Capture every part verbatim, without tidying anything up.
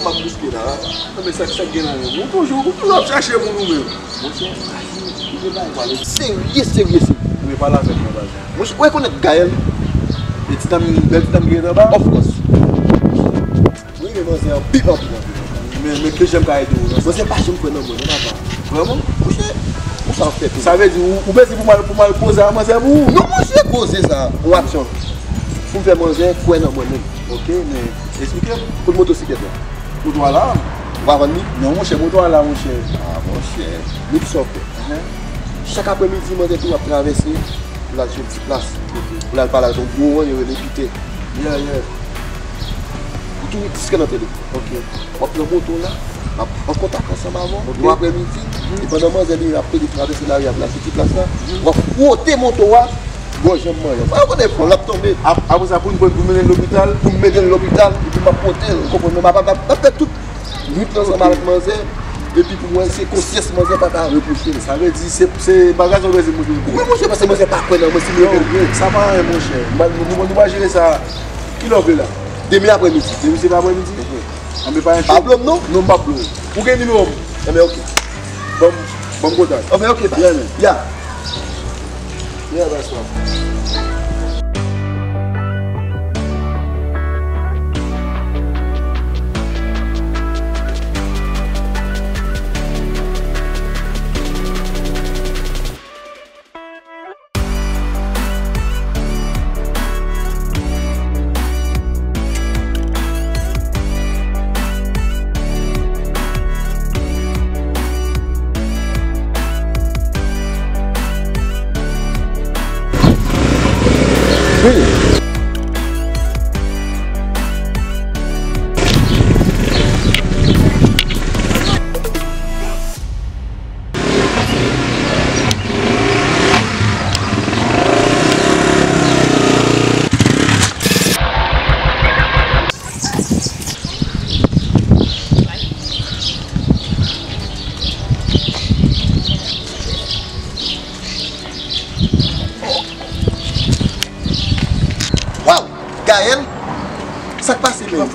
M ap bouske la. Non, men sa, sa k gen la menm? Ou toujou, ou toujou ap chache moun ou menm. Monchè, ou gen bagay pale serye, serye, serye. Men pale avèk mwen, baz. Monchè, ou rekonèt Gaël? E ti dam, bèl ti dam ki ret anba? Of course. Wi, men manzè anpil, anpil, anpil. Men, men ke jan m ka ede w nan sa? Manzè pa janm kwè nan mwen, non, papa. Vrèman? Monchè, ou sa fè tou. Sa vle di, ou, ou bezwen pou m al, pou m al koze a manzè pou ou? Non, monchè, koze sa. Yon aksyon. Pou m fè manzè kwè nan mwen menm. Ok, men esplike m. Kote motosiklèt la? Moto a la? Ou pa vann li? Non, monchè, moto a la, monchè. Ah, monchè. Men ki sa w fè? Chak aprèmidi, manzè toujou ap travèse pou l al sou yon ti plas. Pou l al pale ak yon gwo won, yo rele Pitè. Yeah, yeah. Ou toujou diskre nan telefòn. Ok. W ap pran moto w la, w ap an kontak ansanm avè w, yon aprèmidi, e pandan manzè li ap pede travèse lari a pou l al sou ti plas la, w ap fwote moto a bò janm manzè. Sa yo konn fè, l ap tonbe. Ap-, apre sa, pou n pran, pou n mennen l lopital. Pou m mennen l lopital, epi m ap pote l, ou konprann, men m ap, m ap, m ap fè tout nwit lan ansanm avèk manzè, epi pou mwen, se konsyans manzè pa ta repwoche l. Sa vle di, se, se bagay sa w bezwen montre l. Wi, monchè, paske manzè pa kwè nan mwen, si m rete vre. Sa pa anyen, monchè. Nou, nou, nou va jere sa. Kilè w vle la? Demen aprèmidi. Demen se aprèmidi? Anben pa enkyete. Pa blo m non? Non, m p ap blo w. Ou gen nimewo m? Anben, ok. Ban m, ban m kontak. Anben, ok, baz. Yeah, man. Yeah. Yeah, baz, man. Waw! Gaël! Sa k pase, men?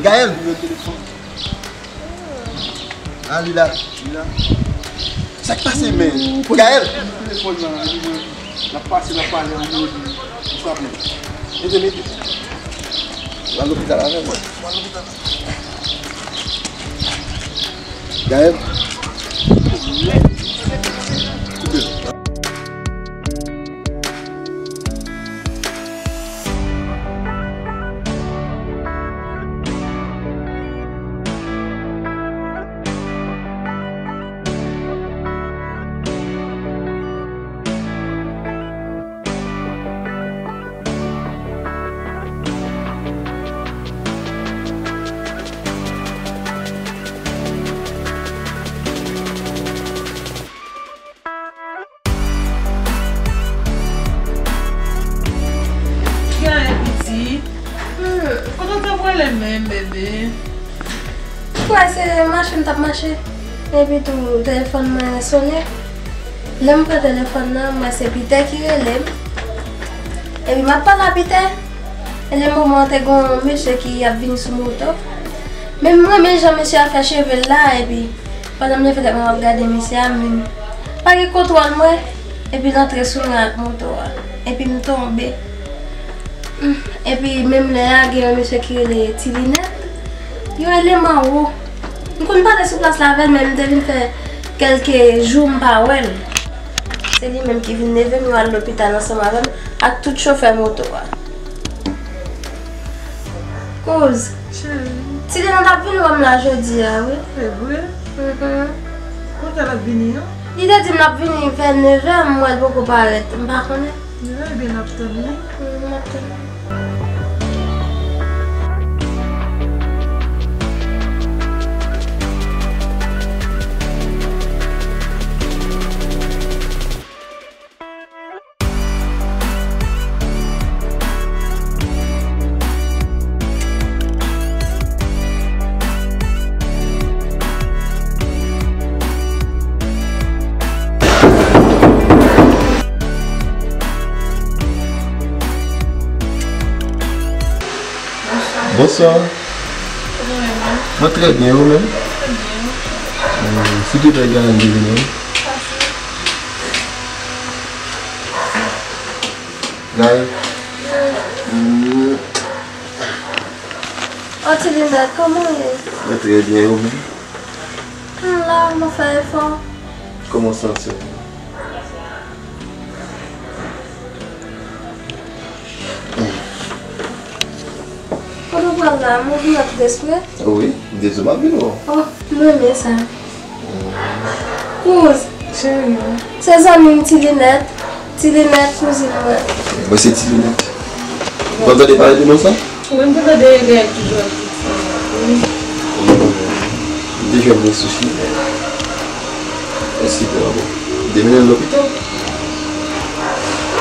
Gaël! Ah, li la. Li la. Sa k pase, men? Gaël! Telefòn nan, li, mwen, l ap pase, l ap pale, an mode, ou frape. Mete, mete. Ou al lopital avè mwen. Gaël. Koupe. Gaël pitit. Hmm, kote w t ap rele menm, bebe? M kwè se mache m t ap mache. Epi tou, telefòn mwen sonnen. Lè m pran telefòn nan, m wè se Pitè ki rele m. Epi m ap pale a Pitè. E lè moman an te gen yon mesye ki ap vini sou moto. Men m renmen jan mesye a fè cheve l la, epi pandan m leve tèt mwen m ap gade mesye a, men pa gen kontwòl mwen, epi l antre sou mwen ak moto a, epi m tonbe. Epi menm lè a, gen yon mesye ki rele Ti Linèt, yon eleman wo. M konn pale sou plas la avè l, men m te vin fè kèlke jou m pa wè l. Se li menm ki vin leve m, yo al lopital ansanm avè m, ak tout chofè moto a. Kouz. Cheri. Ti Lena t ap vin wè m la jodi a, wi. Se vre? Mhm. Kote l ap vini an? Li te di m l ap vini vè nevè, m wè l poko parèt. M pa konnen. Ebyen, n ap tann li. Mhm, m ap tann li. Bonswa. Kòman w ye? Mwen trè byen, ou menm? Hmm, si te fè Gaël te vini, wi. Gaël? Hmm. Oh, Ti Linèt, kòman w ye? Mwen trè byen, ou menm? M la, m ap fè efò. Kòman w santi w? Kote w pral la? M ouvri yon tout espre? Wi, m te di w m ap vin wè w. Oh, m renmen sa. Kouz. Cheri. Se zanmi m Ti Linèt. Ti Linèt, kouzin mwen. Mwen se Ti Linèt. Ou konn tande pale de non sa? Wi, m te tande Gaël toujou ap di sa. Wi. M te jwenn li sou chimen. Mèsi pou amour. M te mennen l lopital.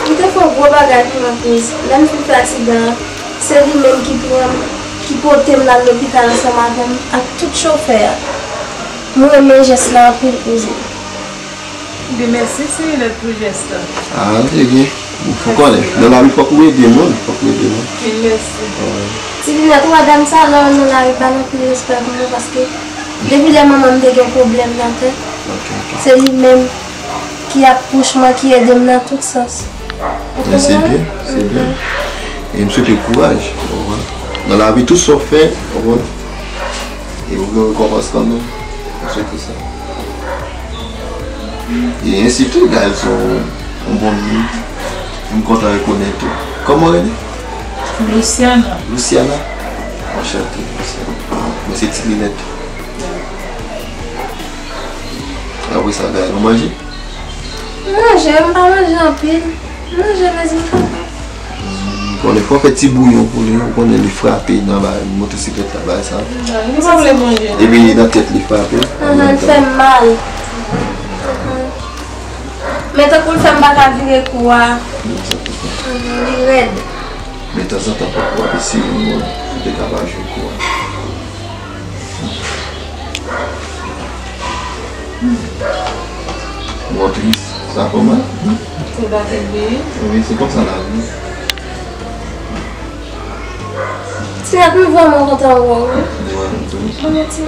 M te fè yon gwo bagay pou mwen, Kouz. Lè m fin fè aksidan an, se li menm ki pran m, ki pote m nan lopital ansanm avè m, ak tout chofè a. M renmen jès la anpil, kouzin. Ebyen, mèsi, Ti Linèt, pou jès la. Ah, se byen. Ou konnen, nan lavi, fòk ou ede moun, fòk ou ede moun. Mèsi. Wi. Ti Linèt, ou wè dam sa, lè w nan lari, ba l anpil respè pou mwen, paske depi lè manman m te gen pwoblèm nan tèt, se li menm ki ap pous mwen, ki ede m nan tout sans. Ou konprann? Men se byen, se byen. E m swete w kouraj, ou konprann? Nan lavi, tout sa w fè, ou konprann? E ou gen rekonpans kanmenm. M swete sa. E ensi tou, Gaël se yon, yon bon moun. M kontan rekonèt ou. Kòman w rele? Luciana. Luciana? Anchante, Luciana. Mwen se Ti Linèt. Apre sa, Gaël, ou manje? M manje, m pa manje anpil. M manje, mezi m papa. M konnen fò fè ti bouyon pou li, ou konnen li frape nan ba-, motosiklèt la, bagay sa. Li pa vle manje. Epi nan tèt li frape. Ahan, li fè m mal. Men tankou l fè m pa ka vire kou a. Li rèd. Men tanzantan fòk w ap eseye yon moun pou te ka pa jwe kou a. Mwen tris, sa fè w mal? Se pa te byen. Wi, se konsa lavi. Ti Linèt, m vrèman kontan wè w, wi. Mwen tou. Mwen ti.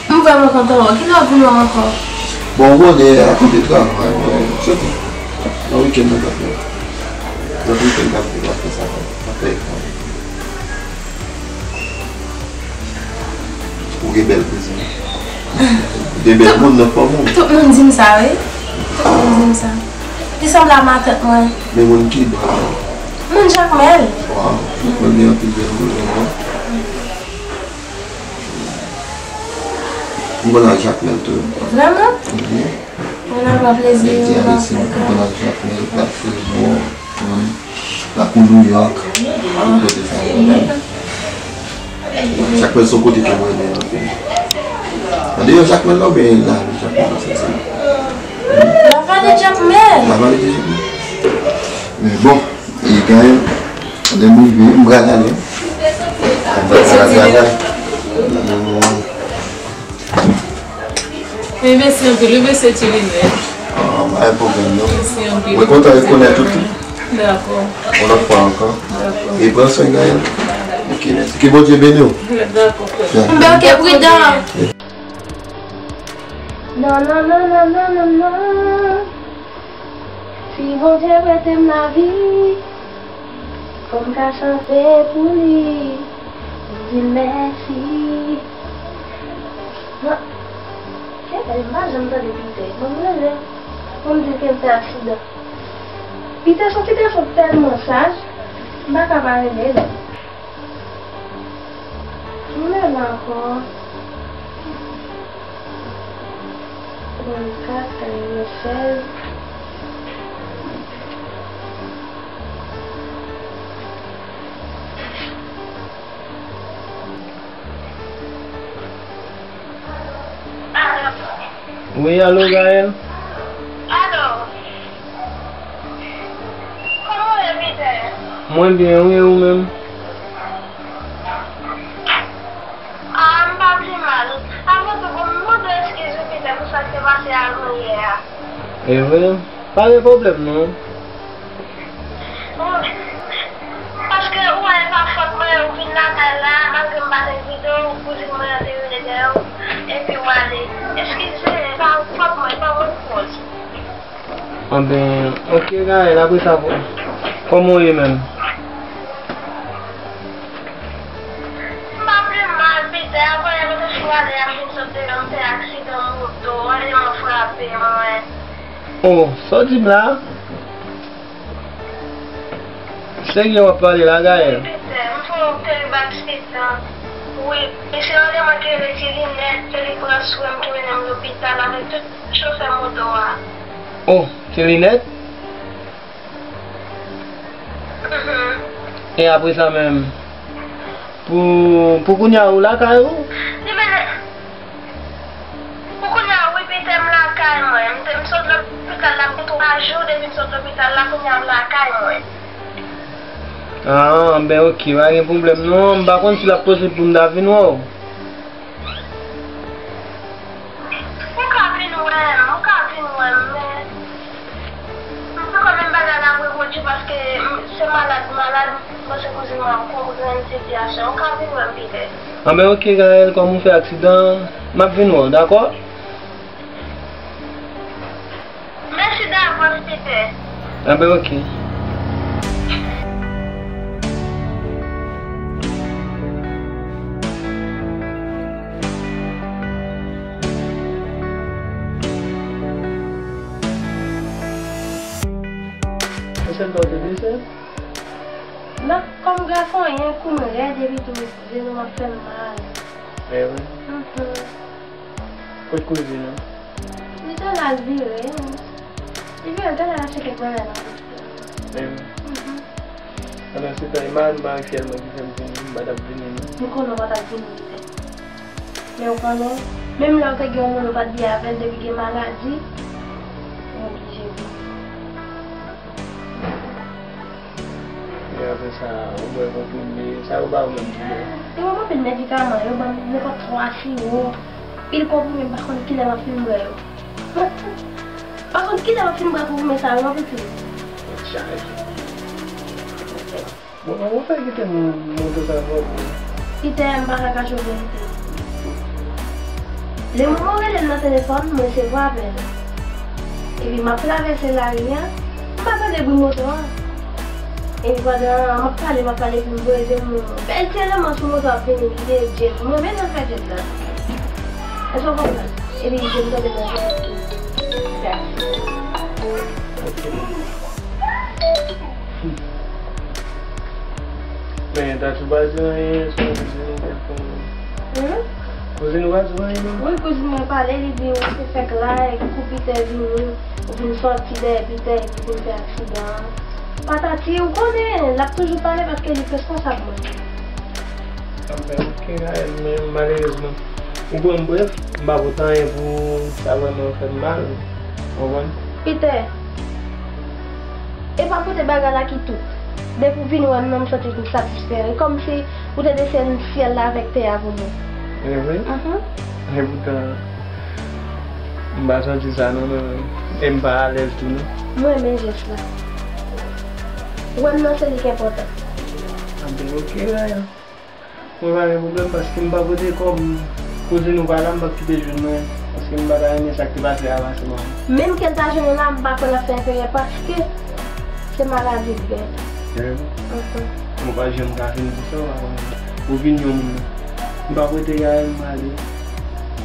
M vrèman kontan wè w. Kilè w ap vin wè m ankò? Bon, ou konnen, akoz de travay, men se tou. Nan wikenn, nou ka fè. Lòt wikenn, n ap fè sa. N ap fè. Ou gen bèl kouzin. Ou gen bèl moun nan fanmi w. Tout moun di m sa, wi. Tout moun di m sa. Li sanble a matant mwen. Men moun ki bò? Moun Jakmèl. Waw, Jakmèl gen anpil bèl moun, non? M konn al Jakmèl tou. Vrèman? Wi. Mwen ap pran plezi. Nèg di Ayiti, m konn al Jakmèl, Bat Frizon, Lakou Nouyòk, tout kote sa yo. Jakmèl se yon kote ke mwen renmen anpil. Andeyò Jakmèl la oubyen lari Jakmèl la, sa se? Lavale Jakmèl. Lavale de Jakmèl. Men bon. E Gaël, lè m rive, m pral ale. M pral travay. Men mèsi anpil, wi, mesye Ti Linèt. Ah, pa gen pwoblèm, non. Mèsi anpil. Mwen kontan rekonèt ou tou. Dakò. Yon lòt fwa ankò. Dakò. E pran swen Gaël. Ok, mèsi. Ke Bondye beni w. Dakò, frè. Dakò. Bondye pridan. Non, non, non. Si Bondye prete m lavi, fò m ka chante pou li, m di l mèsi. Mwen, kèt, m pa janm tande Pita. Bon, m rele l pou m di l ke l fè aksidan. Pita se yon ti gason tèlman saj, m pa ka pa rele l. Ki nimewo l ankò? Trannkat, katrevennsèz. Wi, alo, Gaël? Alo. Kòman w ye, Pita? Mwen byen, wi, e ou menm? Ah, m pa pi mal. Avan tou, bon, m mande w eskiz, wi, Pita, pou sa k te pase avan yè a. E vre? Pa gen pwoblèm, non. la, malgre m pa t envite w, kouzin mwen an te rele dèyè w, epi w ale. Eskize, e pa fòt mwen, e pa mwen ki koz. Anben, ok, Gaëlle, apre sa, kòman w ye menm? M pa pi mal, Peter. Avan yè, mwen te fin ale a, m vin sot deyò, m fè aksidan moto, règleman frape mwen. Oh, sa w di m la? Serye w ap pale la, Gaëlle? Peter, m fè yon terib aksidan. Wi, e se règleman ki rele ti Linèt, ke li pran swen m, ki mennen m lopital avèk tout chofè moto a. Oh, ti Linèt? Mhm. E apre sa menm, pou, pou kounye a ou lakay ou? Li mennen, pou kounye a, wi, Peter, m lakay mwen. M te, m sot lopital la, m gen twa jou depi m sot lopital la, kounye a m lakay mwen. Ah, ben ok, pa gen pwoblèm non. M pa konn si l ap posib pou m ta vin wè w. Ou ka vin wè m, ou ka vin wè m, men m poko menm bagay la ap repwodui paske m, se malad m malad, m panse kouzin mwen ap konprann sitiyasyon. Ou ka vin wè m, Peter. Anben, ok, Gaëlle, kòm ou fè aksidan, m ap vin wè w, dakò? Mèsi davans, Peter. Anben, ok. Ou sèl pa w te blese? Non, kòm gason, yon kou m rèd epi tou, je nou m ap fè m mal. E vre? Mhm. Kot kouzin ou? Li t al vire. Li vire, l t al achte kèk bagay nan kote. E vre? Mhm. Pandan se tan, e mari m aktyèlman ki fè m vini, m pa t ap vini non. M konnen w pa t ap vini, Peter. Men w konnen, menm lè w te gen yon moun ou pa t byen avè l, depi gen maladi, ou oblije vini. E apre sa, ou bwè konprime, sa yo ba ou menm ki bwè? Yo ban m anpil medikaman, yo ban m nenpòt twa siwo, pil konprime, m pa konn kilè m ap fin bwè yo. M pa konn kilè m ap fin bwè konprime sa yo, non, pitit. Tèt chaje. Bon, kòman w fè kite m moto sa vòlè? Peter, m pa ka kache w verite. Lè mwen rele l nan telefòn, m resevwa apèl. Epi m ap travèse lari a, m pa tande bri moto a. Epi pandan m ap pale, m ap pale, epi m voye je m, yon bèl ti eleman sou moto ap vini, li se Jeff. M renmen jan l fè Jeff la. Èske w konprann? Epi je m tonbe nan Jeff. Ok. Men, Tati pa di anyen sou kouzin ou kèlkonk. Hmm? Kouzin ou pa di anyen non? Wi, kouzin mwen pale, li di ou te fèk la, epi kou Peter vini, ou vin sòti dèyè Peter, epi pou l fè aksidan an. Patati, ou konnen, l ap toujou pale paske li responsab mwen. Anben, ok, Gaëlle, men malerezman, ou pran m brèf, m pa pot anyen pou sa vrèman fè m mal, ou konprann? Peter, e pa pote bagay la ki tout. Depi w vin wè m nan, m santi m satisfè. E kòmsi ou te desann syèl la avèk tè a pou mwen. E vre? Mhm. E poutan, m pa santi sa non, non, non. E m pa alèz tou non. M renmen jès la. Wè m nan se li k enpòtan. Anben, ok, Ryan. Mwen pa gen pwoblèm paske m pa pote kòb. Kouzin ou pa la, m p ap kite jwenn mwen. Paske m pa ta renmen sa k te pase a pase mwen. Menm ke l ta jwenn ou la, m pa kwè l ap fè enterè paske se maladi l gen. Tèlman. Mhm. Mwen pa janm ka fin di sa, ou pa konprann. Ou vin yon moun. M p ap rete Gaëlle, m ale.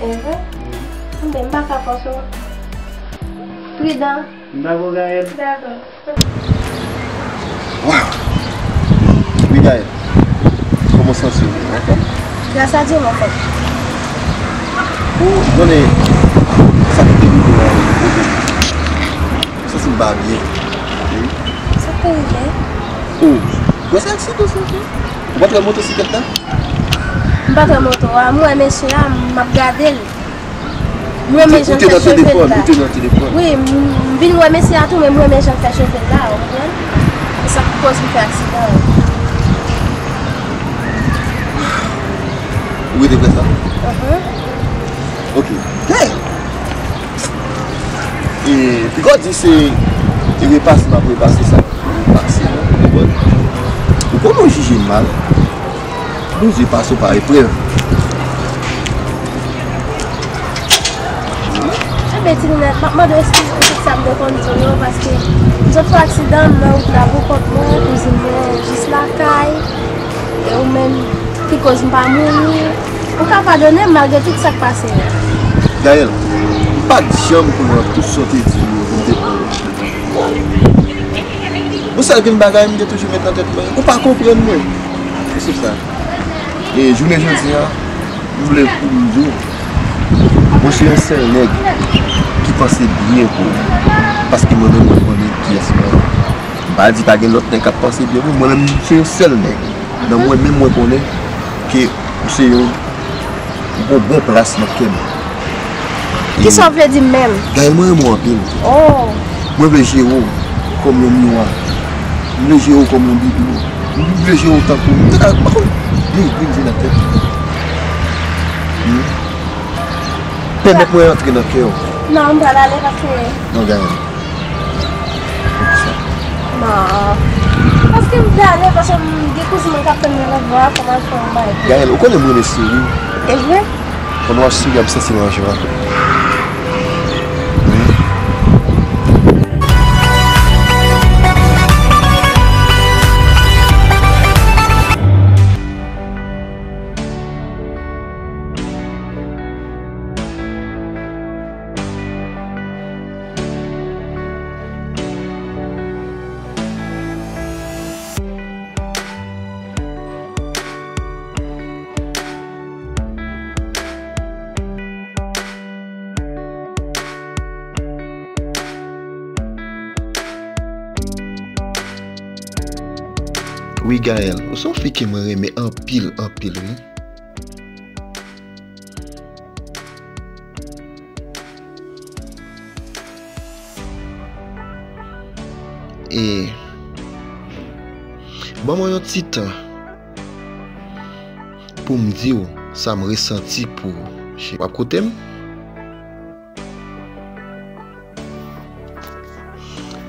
E vre? Wi. Anben, m pa ka fòse w. Pridan. M dakò, Gaëlle. Dakò. Waw! Wi, Gaëlle. Kòman w santi w? Anfòm? Gras a Dye, m anfòm. Ou konnen sa ki te rive la, ou santi m pa byen. Wi. Sa k te rive? O, gwòs aksidan sa fè. Ou pa t wè motosiklèt la? M pa t wè moto a, m wè mesye a, m ap gade l. M renmen jan l fè cheve l la. Ou te nan telefòn? Wi, m, m vin wè mesye a tou, men m renmen jan l fè cheve l la, ou konprann? Se sa k koz m fè aksidan an. Ou rete vre sa? Mhm. Ok. Hey! E, piga w di se, e repase m ap repase sa k pase, ou konprann? Ou konnen w jije m mal. Bondye pase w pa eprèv. Enben, Ti Linèt, m ap mande w eskiz pou tout sa m te konn di w yo, paske m sot fè aksidan, m nan wout la poukont mwen, kouzin mwen jis lakay, e ou menm ki koz m pa mouri. Ou ka padone m malgre tout sa k pase a. Gaëlle, m pa t janm pran tout sa w te di m yo pou m te pran yo. Yon sèl grenn bagay m te toujou met nan tèt mwen, ou pa konprann mwen. Se sa. E jounen jodi a, m vle pou m di w, mwen se yon sèl nèg ki panse byen pou ou. Paske mwen menm, mwen konnen kiyès mwen ye. M pa di pa gen lòt nèg k ap panse byen pou ou. Mwen menm, se yon sèl nèg. Nan mwen menm, mwen konnen ke ou se yon, ou gon bon plas nan kè m. Kisa w vle di menm? Gaëlle, mwen renmen w anpil. Oh. Mwen vle jere w kòm yon miwa. M vle jere w kòm yon biblo. M vle jere w tankou, m te ka, pa konn, de grenn je nan tèt. Hmm? Pèmèt mwen antre nan kè w. Non, m pral ale paske. Non, Gaëlle. Poukisa? Non. Paske m vle ale, paske m gen kouzin mwen k ap tann mwen nan bò a, fò m al fè yon bagay. Gaëlle, ou konnen m renmen seri. E vre? Pandan w ap seri, ap santi m an jwa. Wi, Gaëlle, ou se yon fi ke mwen renmen anpil, anpil, wi. E ban mwen yon ti tan pou m di w sa m resanti pou ou. W ap koute m?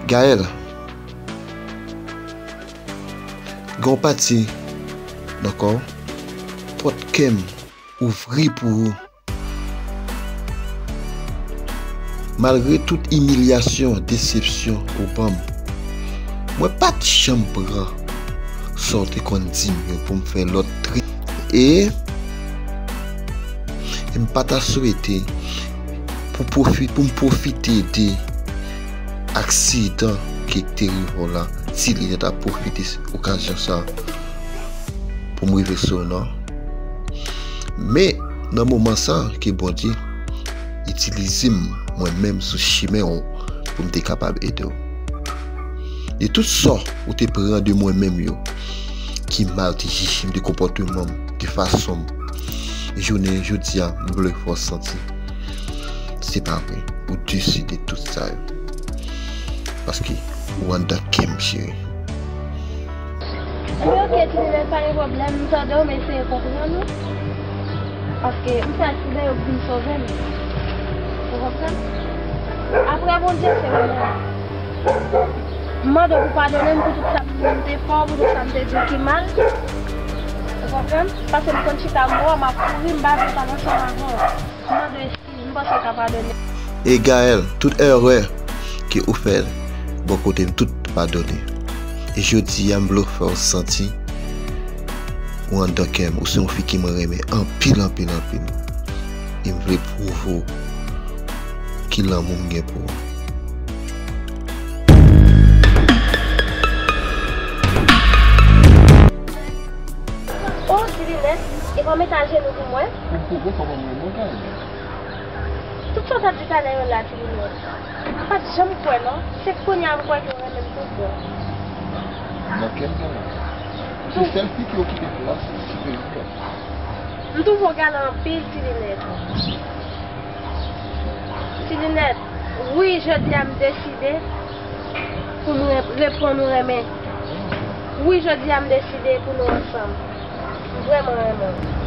Gaëlle, gen yon pati nan kò w, pòt kè m ouvri pou ou. Malgre tout imilyasyon, desepsyon ou ban m, mwen pa t janm pran sa w te konn di m yo pou m fè lòt trip. E, e m pa ta swete pou pwofi-, pou m pwofite de aksidan ki te rive w la, Ti Linèt ap pwofite okazyon sa pou m rive sou w, non. Men, nan moman sa, ke Bondye itilize m, mwen menm, sou chimen w, pou m te kapab ede w. De tout sa ou te pran de mwen menm yo, ki mal, de jijim, de konpòteman m, de fason m, jounen jodi a, m vle fè w santi se pa vre, ou desi de tout sa yo. Paske ou anndan kè m, cheri. Ebyen, oke, Ti Linèt, pa gen pwoblèm, m tande w, m eseye konprann ou. Paske m fè aksidan, yo vin sove m. Ou konprann? Apre Bondye, se ou menm. M mande w pou padone m pou tout sa m te fè w, pou tout sa m te di w ki mal. Ou konprann? Paske m konn chita m wè w, m ap kouri, m pa vle pale ansanm avè w. M mande w eskiz, m panse w ka padone m. E Gaëlle, tout erè ke ou fè bò kote m, tout padone. E jodi a, m vle w fè w santi ou anndan kè m, ou se yon fi ke mwen renmen anpil, anpil, anpil. E m vle pwouve w ki lanmou m gen pou ou. Oh, Ti Linèt, e pa w met ajenou pou mwen? Ou poko konprann mwen non, Gaëlle. Tout sa w t ap di talè yo la, Ti Linèt. M pa t janm kwè non. Se kounye a m kwè ke w renmen m tout bon. Nan kè m, Gaëlle. Ou se sèl fi ki okipe plas siperyè. M twouve w galan anpil, Ti Linèt. Ti Linèt, wi, jodi a m deside pou m re-, reprann ou renmen. Wi, jodi a m deside pou nou ansanm. M vrèman renmen w.